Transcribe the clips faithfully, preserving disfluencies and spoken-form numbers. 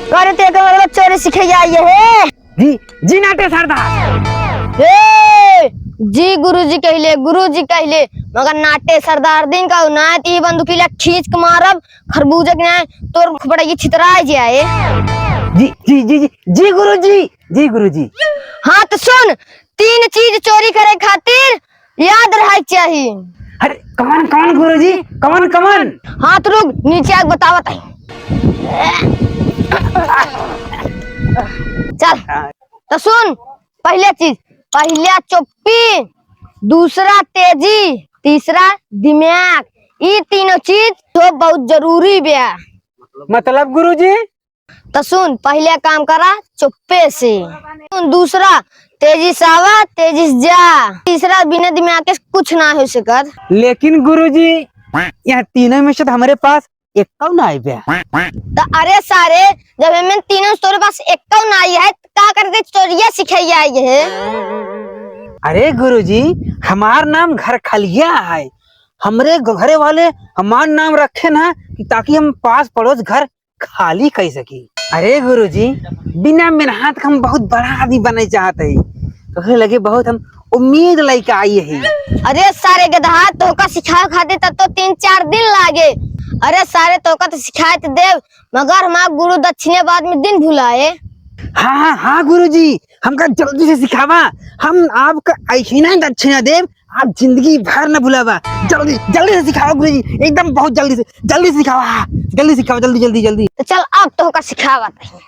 करे ते के मतलब चोरी सीखे जाइए है। जी, जी नाटे सरदार। ए, जी गुरुजी कहले, गुरुजी कहले, मगर नाटे सरदार दिन का ना ती बंदूकीला खींच के मारब, खरबूजा के नाय, तोर बड़ा ये छितरा जाए। जी, जी, जी, जी, जी गुरुजी, जी गुरुजी। हाँ तो सुन, तीन चीज चोरी करे खातिर याद रहे चाही। अरे कमन कमन गुरुजी, कमन कमन? हाँ तो रुक, नीचे आके बतावत है। चल तो सुन, पहले चीज, पहला चुप्पी, दूसरा तेजी, तीसरा दिमाग। ई तीनों चीज तो बहुत जरूरी बा। मतलब गुरुजी? तो सुन, पहले काम करा चुप्पे से। सुन, दूसरा तेजी से आवा, तेजी से जा। तीसरा बिना दिमाग के कुछ ना हो सकत। लेकिन गुरुजी, यहाँ तीनों में से तो हमारे पास एक कौन आई बे? तो अरे सारे, जब हमें तीनों से तोरे पास एक कौन आई है, तो का करके चोरिया सिखाई आई है? अरे गुरुजी, हमार नाम घर खलिया है। हमरे घरे वाले हमार नाम रखे ना कि ताकि हम पास पड़ोस घर खाली कई सकी। अरे गुरुजी, बिना मेहनत के हम बहुत बड़ा आदमी बने चाहत हई। तोहरे लगे बहुत हम उम्मीद लइके आई ही। अरे सारे गदहा, तोहका सिखावे खातिर तब तो तीन चार दिन लागे। अरे सारे, तोहका तो सिखाए तो देव, मगर हमार गुरु दक्षिणे बाद में दिन भुलाए। हाँ, हाँ, हाँ गुरुजी, हमका जल्दी से सिखावा, हम आपका ऐसे ना दक्षिणा देव, आप जिंदगी भर न भुलावा। जल्दी, जल्दी से सिखावा गुरुजी, एकदम बहुत जल्दी से, जल्दी से सिखावा, हाँ, जल्दी सिखावा, जल्दी, जल्दी, जल्दी। तो चल, अब तोहका सिखावा तही।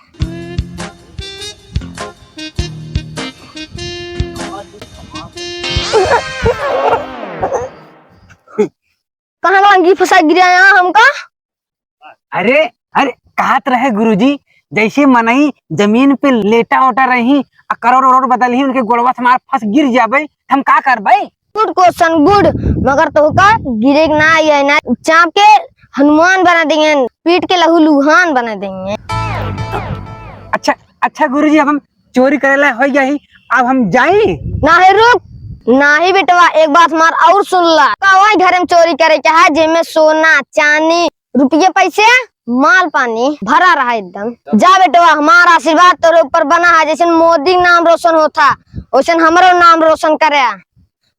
कहाँ अंगी फंसा गिरा यहाँ हमका? अरे, अरे, कहत रहे गुरुजी, जैसे मनई जमीन पे लेटा ओटा रही, आ करोड़ ओरोड़ बदलही, उनके गोड़वा से हमार फंस गिर जाबे, हम का करबे? Good question, good। मगर तोहका गिरे के ना आई है ना, चाप के हनुमान बना देंगे, पीट के लहू लुहान बना देंगे। अच्छा, अच्छा गुरुजी, अब हम चोरी करे ला हो गया ही, अब हम जाई? नाही रुक, नाही बेटवा, एक बात हमार और सुन ला। कौन घर में चोरी करे के है जेमे सोना, चांदी, रुपये, पैसे, माल पानी भरा रहा एकदम। जा बेटवा, हमार आशीर्वाद तोरे ऊपर बना है, जैसे मोदी के नाम रोशन होता, वैसे हमरो नाम रोशन करे।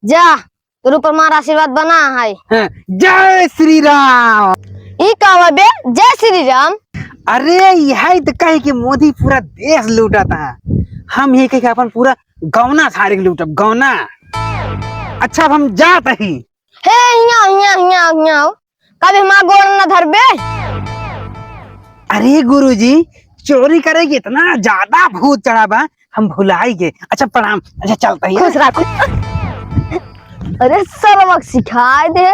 जा, तोरे ऊपर हमार आशीर्वाद बना है। हाँ, जय श्री राम। ई का हुआ बे, जय श्री राम? अरे, यही तो कहे कि मोदी पूरा देश लूटा था, हम ये कहे कि अपन पूरा गौना सारे के लूटब, गौना। अच्छा, अब हम जात ही। हे, हियाँ, हियाँ, हियाँ, हियाँ आओ। कभी हमार गोड़ न धरबे। अरे गुरुजी, चोरी करे के इतना ज्यादा भूत चढ़ा बा, हम भुलाई गए। अच्छा, प्रणाम। अच्छा, चलते हैं। खुश रहा, खुश। अरे, सरवा के सिखाए दे।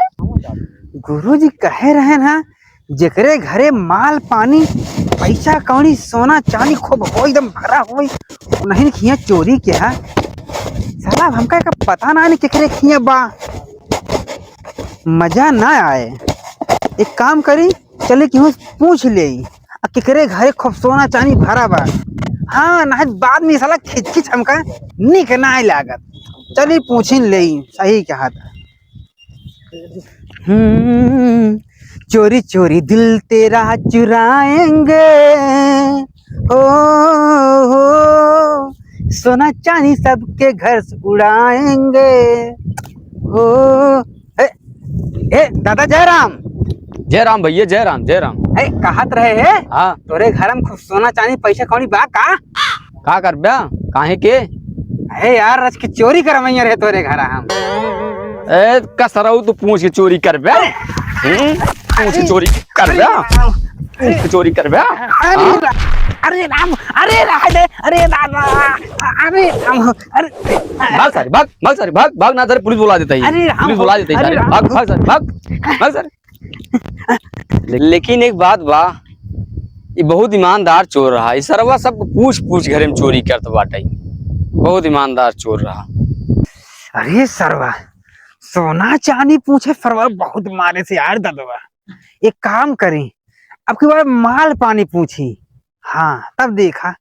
गुरुजी कहे रहे ना, जेकरे घरे माल पानी, पैसा कौड़ी, सोना चांदी खूब हो, एकदम भरा हो, नहीं खिया चोरी के है। साला, हमका का पता ना, नहीं केकरे खिया बा। मजा ना आए। एक काम करी, चले केहू से पूछ ले, आ केकरे घरे खूब सोना चांदी भरा बा। हाँ, नहीं बाद में साला खिच खिच हमका निक ना लागत। चली पूछिन ले, सही कहा था। हम्म, चोरी चोरी दिल तेरा चुराएंगे, ओ हो, सोना चांदी सबके घर से उड़ाएंगे, ओ। ए, ए, दादा जय राम। जय राम भैया, जय राम, जय राम। ए, कहत रहे है, हाँ। तोरे घर में खूब सोना चांदी पैसा कौड़ी बा का? का करबे? काहे के? अरे यार, आज की चोरी करवाइया रहे तोरे घर हम। ए, कसरऊ तू पूछ के चोरी करबे? हम्म? पूछ के चोरी करबे? पूछ के चोरी करबे? अरे हाँ? रा-, अरे राम, अरे राम, अरे राम, अरे राम, अरे भाग सारे, भाग, भाग सारे, भाग, भाग ना, सारे पुलिस बुला देता है। अरे राम, पुलिस बुला देता है अरे सारे। राम। भाग, भाग सारे, भाग, भाग सारे। ले-, लेकिन एक बात बा, ई बहुत ईमानदार चोर रहा। ई सरवा सब पूछ पूछ घरे में चोरी करत बाटे। बहुत ईमानदार चोर रहा। अरे सरवा, सोना चांदी पूछे सरवा बहुत मारे से यार ददवा। एक काम करी, अब की बार माल पानी पूछी। हाँ, तब देखा।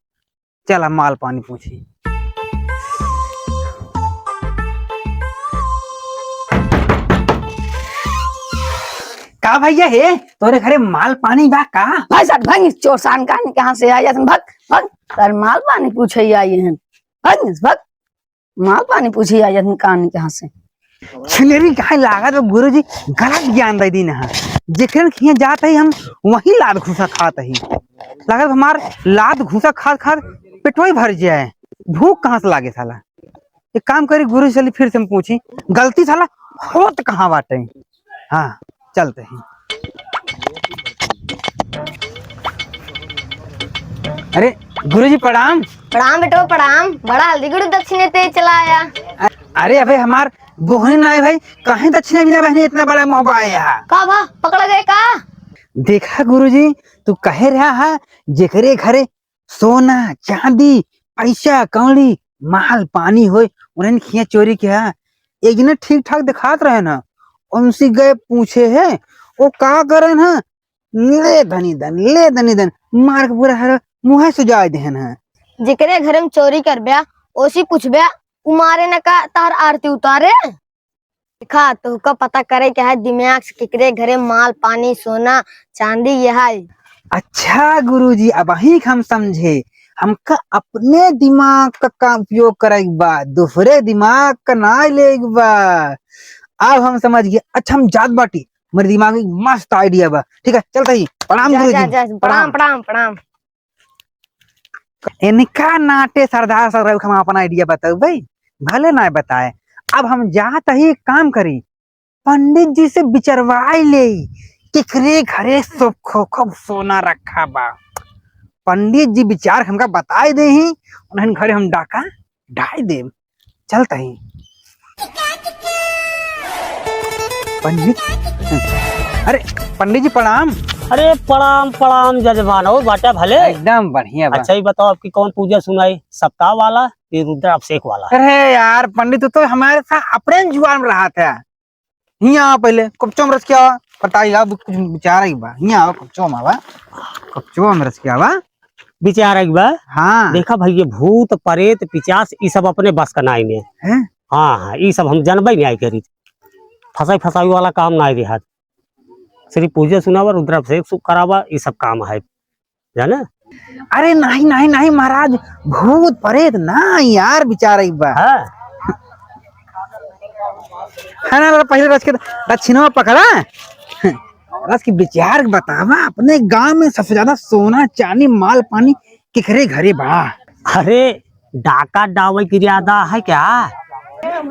चला माल पानी पूछी। का भैया हे, तोरे घरे माल पानी बा का? भाई साहब, भाग, चोर सान कान कहाँ से आया? भाग, भाग, तार माल पानी पूछे आई हैं। भाग, भाग। माल पानी पूछी आ जात कान के हाथ से। छिनेरी काहे लागत बा गुरुजी, गलत ज्ञान दे दीन है। जेकरे खिया जात है हम वही लात घुसा खात है। लागत हमार लात घुसा खात खात पेटवा ही भर जाए, भूख कहाँ से लागे साला। एक काम करी गुरुजी, चली फिर से हम पूछी, गलती साला होत कहाँ बाटे। हाँ, चलते हैं। अरे गुरुजी प्रणाम। प्रणाम बेटो प्रणाम, बड़ा हल्दी गुरु दक्षिणे ते चला आया। अ-, अरे अबे हमार बोहनी नाई भाई, कहीं दक्षिणे बिना बहनी इतना बड़ा मोहबा आया। का भा पकड़ गए का? देखा गुरुजी, तू कहे रहा है जेकरे घरे सोना, चांदी, पैसा, कौड़ी, माल, पानी होय, उन्हन खिया चोरी किया। एक जने ठीक ठाक दिखात रहे ना, उनसे गए पूछे है, वो का करे ना, ले धनी धन, ले धनी धन, मार के पूरा हरा मुँह सुजाय देहन है। जेकरे घर में चोरी करब्या, ओसी पूछब्या, उ मारे न का तार आरती उतारे? देखा, तोहका पता करे के है दिमाग से, केकरे घरे माल, पानी, सोना, चांदी ये है। अच्छा गुरुजी, अबहीं हम समझे, हमका अपने दिमाग का, का उपयोग करे के बा, दूसरे दिमाग का नाई ले के बा। अब हम समझ गए। अच्छा, हम जात बाटी, मेरे दिमाग में मस्त idea बा। ठीक है, चलते ही। प्रणाम जा, गुरुजी। जा, जा, प्रणाम, प्रणाम। प्रणाम, प्रणाम। इनका नाटे सरदार सरऊ हम अपन idea बताऊ भाई, भले ना बताए। अब हम जात ही एक काम करी, पंडित जी से विचारवाई ले, केकरे घरे सो-, खो-, खूब सोना रखा बा। पंडित जी विचार हमका बताए दे ही, उन्हन घरे हम डाका डाल देब। चलत ही। पंडित, अरे पंडित जी प्रणाम। अरे प्रणाम, प्रणाम जजमान, और बाटा भले? एकदम बढ़िया बा। अच्छा, ये बताओ, आपकी कौन पूजा सुनाई, सप्ताह वाला कि रुद्राभिषेक वाला? अरे यार पंडित, तू तो हमारे साथ अपने जुआर में रहा था। हियाँ आवा पहिले, कपचो में रस के आवा, बताई, अब कुछ विचार आई बा। हियाँ आवा, कपचो में आवा, कपचो में रस के आवा। विचार आई बा? हाँ। देखा भाई, ये भूत, प्रेत, पिचास, ई सब अपने बस का नाई में। हैं? हाँ, हाँ, ई सब हम जनबे नहीं आई करी। फंसाई फंसाई वाला काम नाई रहा। सिर्फ पूजा सुनावा, रुद्राभिषेक सु-, करावा, ई सब काम है। जाने? अरे नहीं, नहीं, नहीं महाराज, भूत प्रेत ना यार, विचार आई बा। हाँ। है ना, पहिले रस के दक्षिणवा पकड़ा। रस के विचार बतावा, अपने गांव में सबसे ज्यादा सोना, चांदी, माल, पानी केकरे घरे बा? अरे, डाका डावे के इरादा है क्या?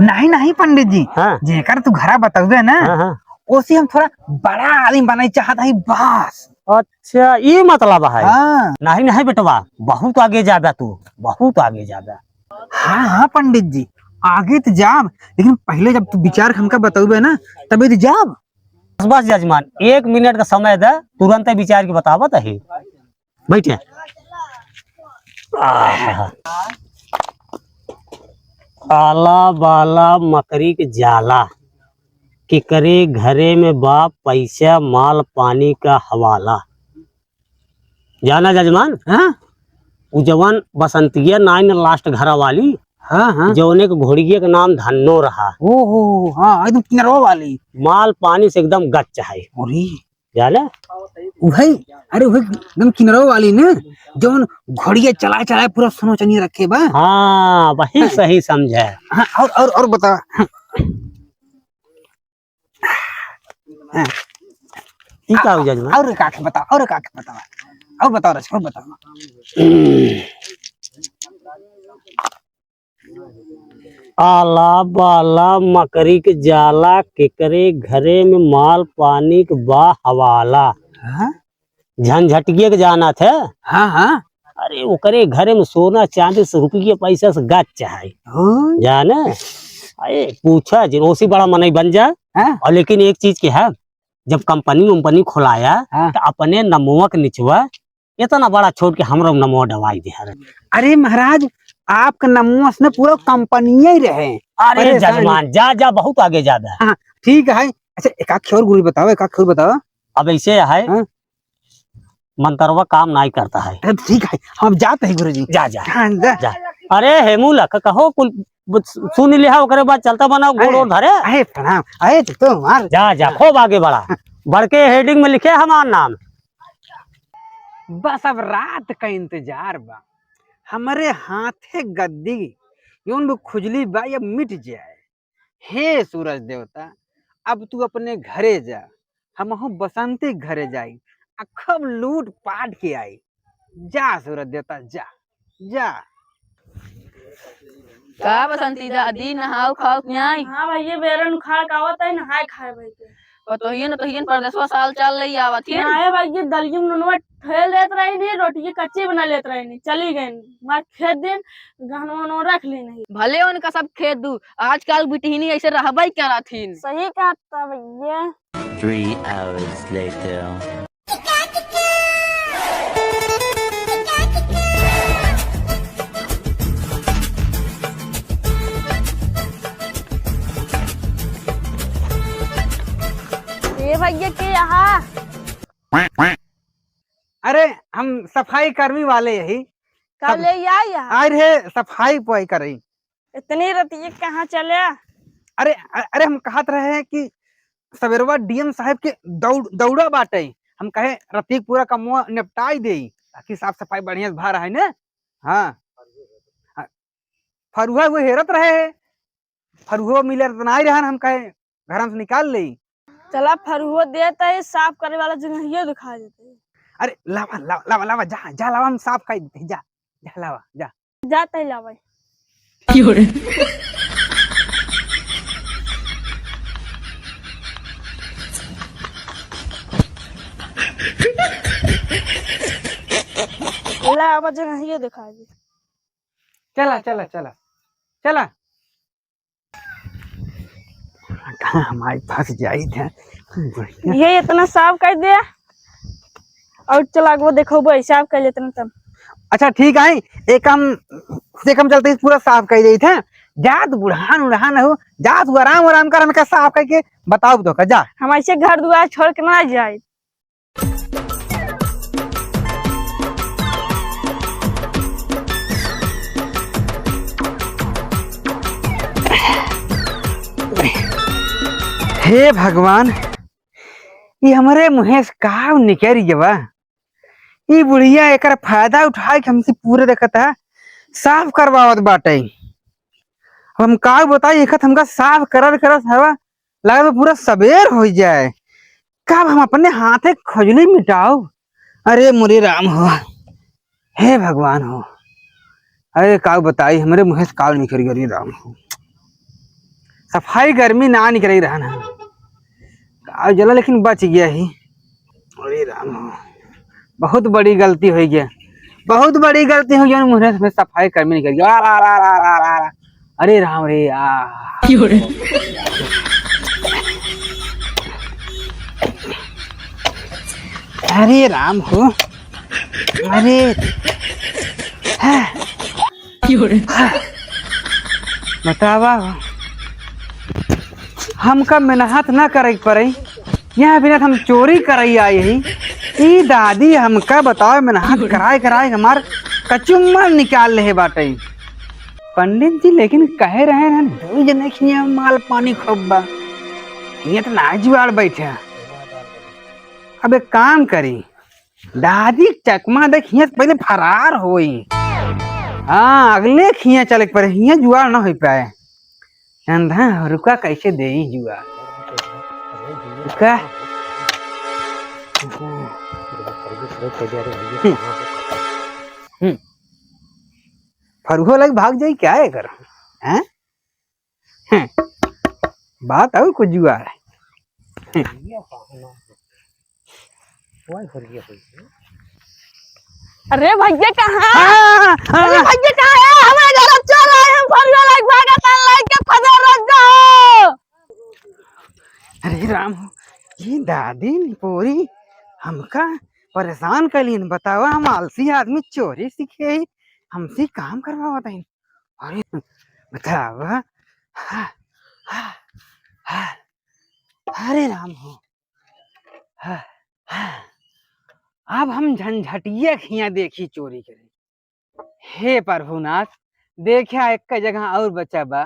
नहीं, नहीं पंडित जी, हाँ। जेकर तू घरा बतौबे ना, हाँ, हाँ। ओसे हम थोड़ा बड़ा आदमी बनाई चाहत हई बस। अच्छा, ई मतलब है। हाँ। नहीं, नहीं बेटवा, बहुत आगे जाबा तू, बहुत आगे जाबा। हाँ, हाँ पंडित जी, आगे तो जाब, लेकिन पहिले जब तू विचार हमका बतौबे ना, तबे तो जाब। बस, बस जजमान, एक मिनट का समय दे, तुरंते विचार के बतावत ही। बैठे। आह। आला बाला मकरी के जाला, केकरे घरे में बा पैसा माल पानी का हवाला। जाना जजमान? हाँ? उ जवन बसंतिया नाइन लास्ट घरा वाली, हाँ, हाँ। जौने के घोड़िया के नाम धन्नो रहा। ओ हो, हो, हाँ, एकदम किनरवा वाली। माल पानी से एकदम गच्च है। अरे। जाने? उहई, अरे उहई एकदम किनरवा वाली ने, जौन घोड़िया चलाए चलाए पूरा सोना चनिया रखे बा। हाँ, वही हाँ। सही समझे। हाँ, और, और, और बता। हाँ। ई का हो जजमान? और का के बतावा, और का के बतावा, और बतावा रस, और बतावा। आला बाला मकरी के जाला, केकरे घरे में माल पानी के बा हवाला। हाँ? झंझटिया के जाना थे। हाँ, हाँ। अरे ओकरे घरे में सोना चांदी से रुपये पैसा से गच्च है। हाँ। जाने? अरे पूछा जिन, ओसी बड़ा मनई बन जा। हाँ। और लेकिन एक चीज के है, जब कंपनी उम्पनी खुलाया, हाँ। तो अपने नमवा के निचवा इतना बड़ा छोड़ के हमरा नमवा डवाई दे हरे। अरे महाराज, आपका नमवा से न पूरा कंपनिया ही रहे। अरे परेशान जजमान, जा, जा, बहुत आगे जाबे। हाँ, ठीक है। अच्छा, एक आख और गुरु बताओ, एक आख और बताओ। अब ऐसे है, हाँ? मंतरवा काम नाई करता है। अरे ठीक है, हम जाते हैं गुरुजी। जा, जा। हाँ, जा। जा। अरे हेमू लख कहो कुल ब-, सुन लिहा, ओकरे बाद चलता बना गोड़ अरे, ओड़ धरे। अरे प्रणाम, अरे तू तो मार। जा, जा, खूब आगे बढ़ा। बड़के heading में लिखे हमार नाम। बस अब रात का इंतजार बा, हमरे हाथे गद्दी, जौन भी खुजली बा, ये मिट जाए। हे सूरज देवता, अब तू अपने घरे जा, हमहू बसंती के घरे जाई, आ खूब लूट पाट के आई। जा सूरज देवता, जा, जा। का बसंती दादी, नहाओ खाओ के आई? हाँ भैया, बेरन उखाड़ के आवत है, नहाए खाए भाई के। पतोहियन उतोहियन परदेसवा साल चाल लई आवत हिन। ना, ए भाई, ये दलिया में नूनवा फेल देत रही नहीं, रोटी के कच्ची बना लेत रही नहीं, चली गई। मार खेत दिन गहनवा वहनवा रख ली नहीं। भले उनका सब खेत दू, आजकल बिटिहनी ऐसे रहबे करत हिन। सही कहत भैया। Three hours later. ए भैया के यहाँ? अरे, हम सफाई कर्मी वाले यही। का सब ले आई यहाँ? आए रहे सफाई पुआई करई। इतनी रतिया कहाँ चले? अरे, अ-, अरे, हम कहत रहे कि सवेरवा डीएम साहब के दौड़, दौड़ा बाटे, हम कहे रतिक पूरा कमवा निपटाई देई, ताकि साफ सफाई बढ़िया से भा रहे ने। हाँ। हाँ। फरुहा वो हेरत रहे है, फरुहो मिले त नाई रहन, हम कहे घर से निकाल लेई। चला फरुहो देत है, साफ करे वाला जगहियो दिखा देते। अरे लावा, लावा, लावा, लावा, जा, जा लावा, हम साफ कर देते, जा, जा लावा, जा। जात है लावा। क्यों रे? लावा जगहियो दिखा दे। चला, चला, चला, चला। कहाँ हमारी फंस जाई थे। बढ़िया। ये इतना साफ कर दे। और चला, वो देखो, वो साफ कर लेते ना तब। अच्छा, ठीक है, एक हम, एक हम चलते ही पूरा साफ कर देते हैं। जात बुढ़ान उढ़ान हो, जात तू आराम आराम कर, हमका साफ करके बताओ तो का, जा। हम ऐसे घर दुआर छोड़ के ना जाए। हे भगवान, ई हमरे मुँहे से का निकरि गवा? ई बुढ़िया एकर फायदा उठाए के हमसे पूरे देखत है, साफ करवावत बाटे। अब हम का बताई, एक हमका साफ करत करत हवा, लागत बा पूरा सबेर होइ जाए। कब हम अपने हाथे खुजली मिटाओ? अरे मोरे राम हो, हे भगवान हो, अरे का बताई, हमरे मुँहे से काल निकरि गवा, अरे राम हो। सफाई गर्मी ना निकरि रहन है, का जला लेकिन बच गया ही। अरे राम हो, बहुत बड़ी गलती होइ गया, बहुत बड़ी गलती होइ गया, मुँहे से सफाई गर्मी निकरि गवा। आ, आ, आ, आ, आ, आ, आ। अरे राम रे, आ। क्यों रे? अरे राम हो, अरे, हाँ। क्यों रे? बतावा हो, हमका मेहनत ना करे के पड़े, यहाँ बिना हम चोरी करई आई ही। ई दादी हमका बताओ, मेहनत कराए कराए हमार कचुम्मर निकाल लेहे बाटे। पंडित जी लेकिन कहे रहे हैं, दू जने के हियाँ माल पानी खूब बा, हियाँ तो ना जुआड़ बैठे। अब एक काम करी, दादी चकमा देख हियाँ से पहले फरार होई। हाँ, अगले के हियाँ चले के पड़े, हियाँ जुआड़ ना हो पाए। अंधा रुका कैसे देई जुआ? रुका। हम्म। हम्म। फरुहो लग भाग जाई क्या एकर? हैं? हम्म। बात और कुछ जुआ है। हम्म। अरे भैया, कहाँ? हाँ, हाँ, अरे हाँ। भैया, कहाँ है? हमारे घर चल आए, हम फरिया लाइक भागा तान लाइक के फजर रख दो। अरे राम हो, ये दादी निपोरी हमका परेशान कर लीन। बतावा, हम आलसी आदमी चोरी सीखे ही, हमसे काम करवावत हैं। अरे बतावा, हाँ, हाँ, हाँ, अरे राम हो, हाँ, हाँ। अब हम झंझटिया खिया देखी चोरी करे। हे प्रभुनाथ, देखा एक जगह और बचा बा।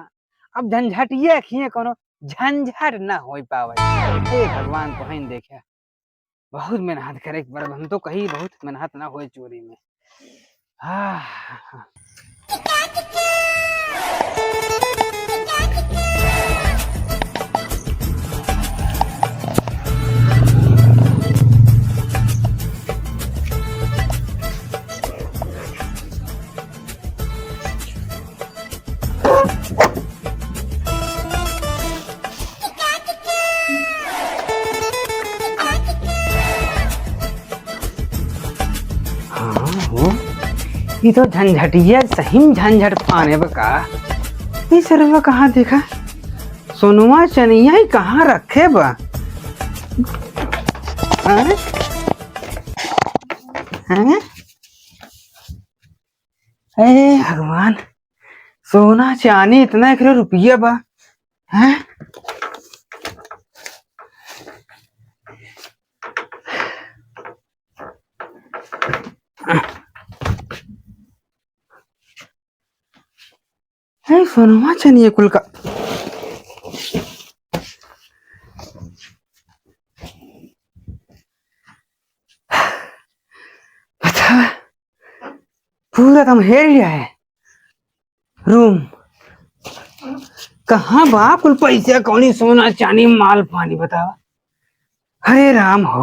अब झंझटिया खिए कोनो झंझट ना होइ पावे। हे भगवान, तोहइन देखे, बहुत मेहनत करे के पड़ब। हम तो कही बहुत मेहनत ना होए चोरी में। हाँ। हाँ हो, ई तो झंझटिया सही में झंझट पाने बा का। ई सरवा कहाँ देखा? सोनवा चनिया ही कहाँ रखे बा? हैं? हैं? ए भगवान, सोना चानी इतना एकरे रुपया बा, हैं? ए, सोनवा चनिया कुल का। बता, पूरा तुम हेर लिया है रूम। कहाँ बा कुल पैसा, कौनी सोना चानी, माल पानी, बतावा। हरे राम हो।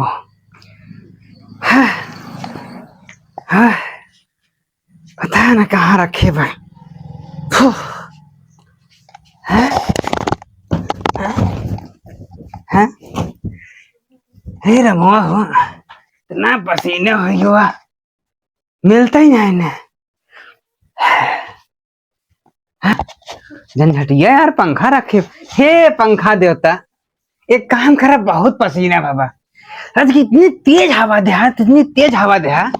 हाँ, हाँ, पता ना कहाँ रखे बा। फू। हाँ? हाँ? हाँ? हे रमुआ हो, इतना पसीना हो गया, मिलता ही नहीं ना। हाँ? झंझटिया यार, पंखा रखे। हे पंखा देवता, एक काम करा, बहुत पसीना बाबा। आज की इतनी तेज हवा दे हा, इतनी तेज हवा दे हा,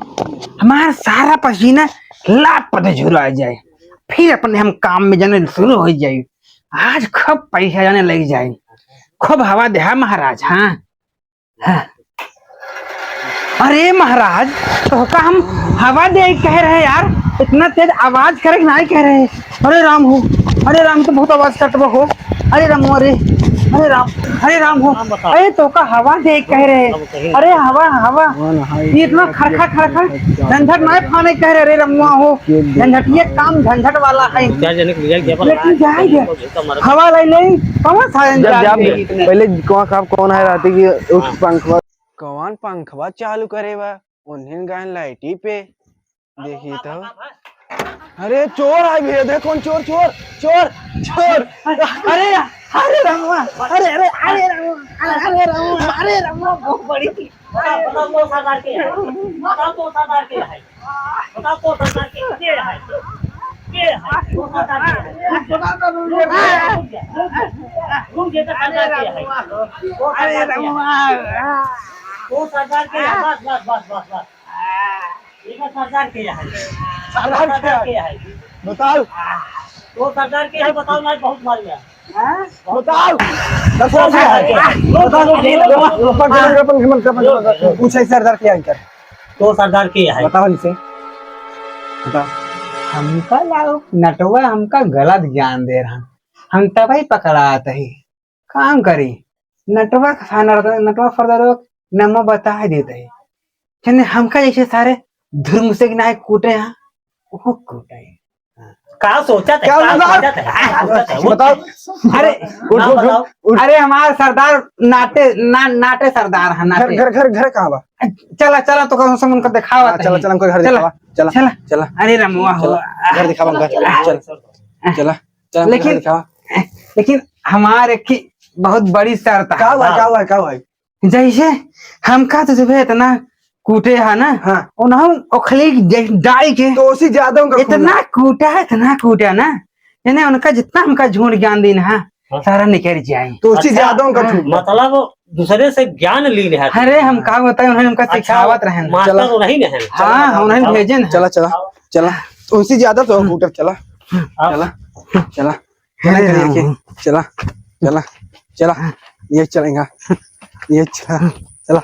हमारा सारा पसीना लात पते झुरा जाए, फिर अपने हम काम में जाने शुरू हो जाए। आज खूब पैसा जाने लग जाए, खूब हवा दे हा महाराज। हाँ। हाँ। अरे महाराज, तोहका हम हवा दे कह रहे यार, इतना तेज आवाज करे के नाहीं कह रहे। अरे राम हो, अरे राम, तो बहुत आवाज करत बा हो। अरे राम, अरे, अरे राम, अरे राम हो। अरे तोहका हवा दे कह रहे। अरे हवा, हवा, ये इतना खरखा खरखा झंझट नाहीं फाने कह रहे। अरे रमुआ हो, झंझटिया काम झंझट वाला है। लेकिन जाए दे। हवा लाई नहीं, कौन सा जब, जब पहले कौन, कौन, कौन है राती की उस पंखवा। कौन पंखवा चालू करे बा? उन्हें गायन लाइटी पे। देखी तो। अरे चोर है भैया, देख कौन चोर, चोर, चोर, चोर। अरे, अरे रमुआ, अरे, अरे, अरे रमुआ, अरे रमुआ, अरे रमुआ, बहुत बड़ी। बताओ, बताओ, कौन सरदार के है? बताओ, कौन सरदार के है? बताओ, कौन सरदार के, के है? के है? कौन सरदार के है? रुक जा, रुक जा, रुक जा। रुक जा, तो सरदार के है। कौन सरदार के है? कौन सरदार के है? बस, बस, बस, बस, बस। ये तो सरदार के है। सरदार के है। बताओ। तो सरदार के है, बताओ ना, बहुत मार गया। हाँ? बताओ। सरदार के है। बताओ, बताओ, बताओ, बताओ, बताओ, पूछे सरदार के है इनकर। तो सरदार के है। बताओ इनसे। बताओ। हमका लागो, नटवा हमका गलत ज्ञान दे रहा। हम तबही पकड़ात ही। काम करी, नटवा के साथ नटवा, नटवा फरदरो नमो बता देते हैं। जने हमका जैसे सारे धुरमुसे के नाय कूटे हैं, वो कूटे हैं। का सोचत है? क्या का बताओ? सोचत है? का सोचत है? बताओ। अरे, उठ, नाम उठ, उठ, बताओ। उठ। अरे, हमार सरदार नाटे, ना, नाटे सरदार है, घर, नाटे। घर, घर, घर कहाँ बा? चला, चला, तो कम से कम उनका दिखावा हाँ, चला, तनी। चला, उनका घर चला, दिखावा। चला, चला। चला। अरे, रमुआ हो। चला, घर दिखावा उनका। चला। चला, चला। चला, लेकिन, दिखावा। लेकिन हमार एक ही बहुत बड़ी शर्त है। का हुआ, का हुआ, का हुआ? जैसे हमका तो जब इतना कूटे है ना, हाँ। उन्हों ओखली जै-, डाई के तो उसी ज्यादा उनका खून इतना है। कूटा है, इतना कूटा ना, यानी उनका जितना हमका झूठ ज्ञान दीन है, हाँ। सारा निकल जाए। तो उसी अच्छा, ज्यादा उनका खून है। मतलब दूसरे से ज्ञान ली रहे थे। अरे हम का बताए, उन्होंने हमका अच्छा, सिखावत रहे ना। मास्टर चला। उन्हीं ने है। हाँ, चला, उन्होंने चला। भेजे ना। चला, चला, चला। तो उसी ज्यादा तो हाँ। कूटा, चला। हाँ। चला, चला। चला, हाँ, चला, हाँ। चला, चला, चला, ये चलेगा, ये चला, चला।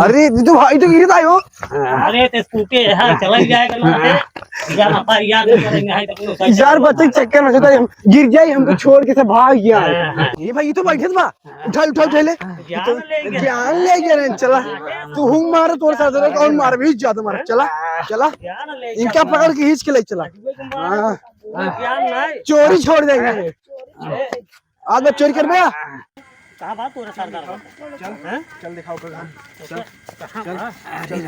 अरे, ये तो भाई तो गिरता है वो। अरे, तो स्कूटी है, चला ही जाएगा लोग। यार, अपन यार नहीं करेंगे, है तो अपने साथ यार, चलो। बच्चे के चक्कर में से तो हम गिर जाए, हमको छोड़ के सब भाग गया। हाँ, हाँ। ये भाई, ये तो बैठे बा। उठा, उठा, उठा ले। जान ले गया। जान ले गया रे, चला। तू हूँ मार, तोर साथ रहे, कौन मार भी ज्यादा मार। चला, चला। जान ले गया। इनका पकड़ के खींच के ले चला। हाँ। जान नहीं। चोरी छोड़ देंगे। आज मैं चोरी कर गया। कहाँ बात हो रहा सरदार? चल, हैं? चल दिखाओ फिर। चल, कहाँ चल, बा? चल,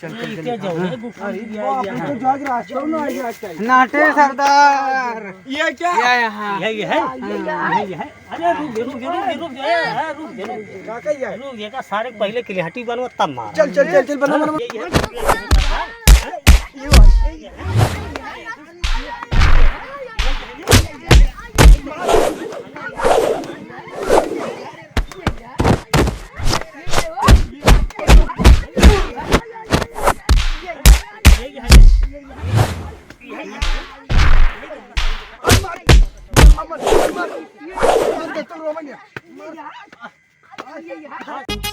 चल, ये चल, क्या चल। जाओ, ये गुफा अरे में बाप रे, गया। तो जाके रास्ता ना आगे आज टाइम। नाटे सरदार। ये क्या? ये यहाँ। ये, ये है? हाँ। ये, ये है? अरे रुक, रुक, रुक, रुक, रुक, ए, ए, रुक, रुक। का कही है? रुक, ये का सारे पहले किलिहाटी बनवा तब मार। चल, चल, चल, चल, बना, बना, बना। ये, ये, ये, ये, ये, ये, ये, ये, ये, ये, ये,